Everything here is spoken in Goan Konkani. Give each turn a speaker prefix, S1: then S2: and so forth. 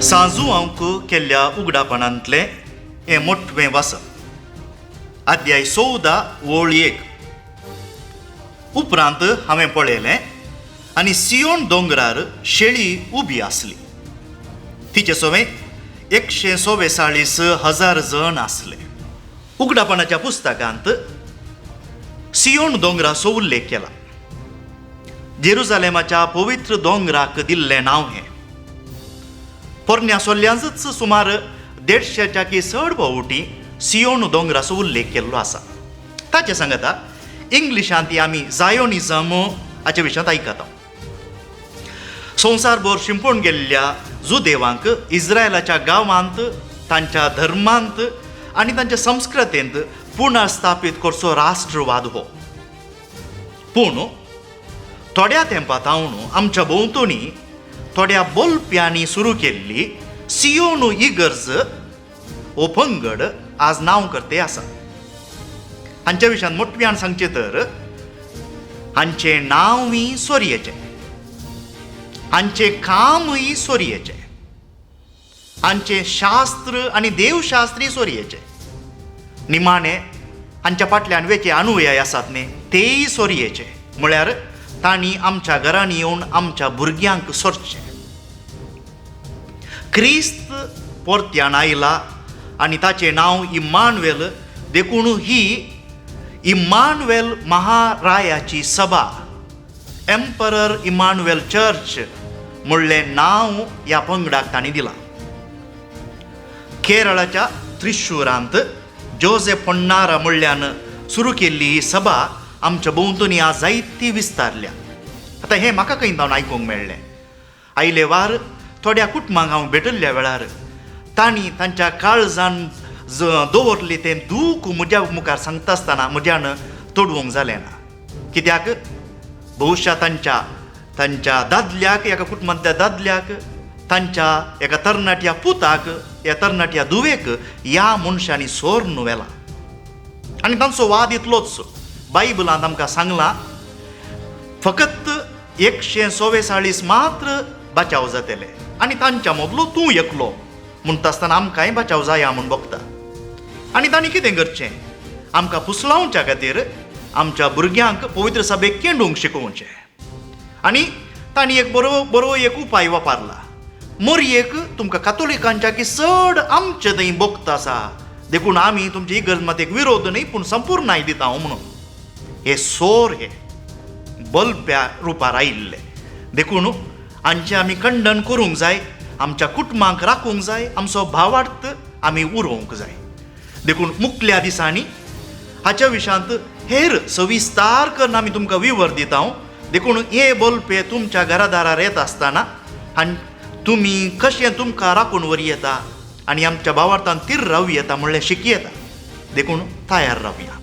S1: सांजुआंक केल्ल्या उगडापणांतलें हें मोटवें वाचप. अध्याय 14 ओळ 1. उपरांत हांवें पळयलें आनी सियोन दोंगरार शेळी उबी आसली. तिचे सवें 144,000 जण आसले. उगडापणाच्या पुस्तकांत सियोन दोंगराचो उल्लेख केला. जेरुजालेमाच्या पवित्र दोंगराक दिल्लें नांव हें. पोरण्या सोल्यांतच सुमार 150च्या की चड फावटी सियोन दोंगराचो उल्लेख केल्लो आसा. ताचें सांगता इंग्लिशांत आमी जायोनिजम हाच्या विशयांत आयकता. संवसारभर शिंपण गेल्ल्या जुदेवांक इस्रायलाच्या गांवांत तांच्या धर्मांत आनी तांच्या संस्कृतेंत पुनर्स्थापीत करचो राष्ट्रवाद हो. पूण थोड्या तेंपा तावन आमच्या भोंवतणी थोड्या बोलप्यांनी सुरू केल्ली सियोन इगर्ज हो पंगड आज नांव करते आसा. हांच्या विशयान मोटव्यान सांगचें तर हांचें नांवूय सोरयेचें, हांचें कामूय सोरयेचें, हांचें शास्त्र आनी देवशास्त्रीय सोरयेचें. निमाणें हांच्या फाटल्यान वेचे अनुयायी आसात न्ही तेय सोरयेचे. म्हळ्यार तांणी आमच्या घरांनी येवन आमच्या भुरग्यांक सोरचें. क्रिस्त परत्यान आयला आनी ताचें नांव इम्मानुएल, देखून ही इम्मानुएल महारायाची सभा, एम्परर इम्मानुएल चर्च म्हणलें नांव ह्या पंगडाक तांणी दिलां. केरळाच्या त्रिशुरांत जोसेफ पोन्नारा म्हणल्यान सुरू केल्ली ही सभा आमच्या भोंवतणी आज जायती विस्तारल्या. आतां हें म्हाका खंय जावन आयकूंक मेळ्ळें. आयले वार थोड्या कुटुंबांक हांव भेटिल्ल्या वेळार तांणी तांच्या काळजान दवरली तें दूख म्हज्या मुखार सांगता आसतना म्हज्यान तोडवंक जालें ना. कित्याक बहुशा तांच्या तांच्या दादल्याक, एका कुटुंबांतल्या दादल्याक, तांच्या एका तरणाट्या पुताक, ह्या तरणाट्या धुवेक ह्या मनशांनी सोर्न व्हेला. आनी तांचो वाद इतलोच, बायबलांत आमकां सांगलां फकत 144 मात्र बचाव जातले आनी तांच्या मदलो तूं एकलो म्हणटा आसतना आमकांय बचाव जाया म्हूण भोगता. आनी तांणी कितें करचें, आमकां पुसलावच्या खातीर आमच्या भुरग्यांक पवित्र सभेक केंडूंक शिकोवचें. आनी तांणी एक बरो बरो एक उपाय वापरला. मोरयेक तुमकां कातोलिकांच्या की चड आमचे थंय भोगता आसा, देखून आमी तुमची इगर्ज मात एक विरोध न्हय पूण संपूर्णाय दिता हांव म्हणून. हे सोर हे बल्प्या रुपार आयिल्ले, देखून हांचें आमी खंडन करूंक जाय, आमच्या कुटुंबांक राखूंक जाय, आमचो भावार्थ आमी उरोवंक जाय. देखून मुखल्या दिसांनी हाच्या विशयांत हेर सविस्तार करून आमी तुमकां विवर दिता. देखून हे बोलपे तुमच्या घरादारार येता आसतना आनी तुमी कशें तुमकां राखून व्हरी येता आनी आमच्या भावार्थान तीर रावूं येता म्हणलें शिकयता. देखून तयार रावया.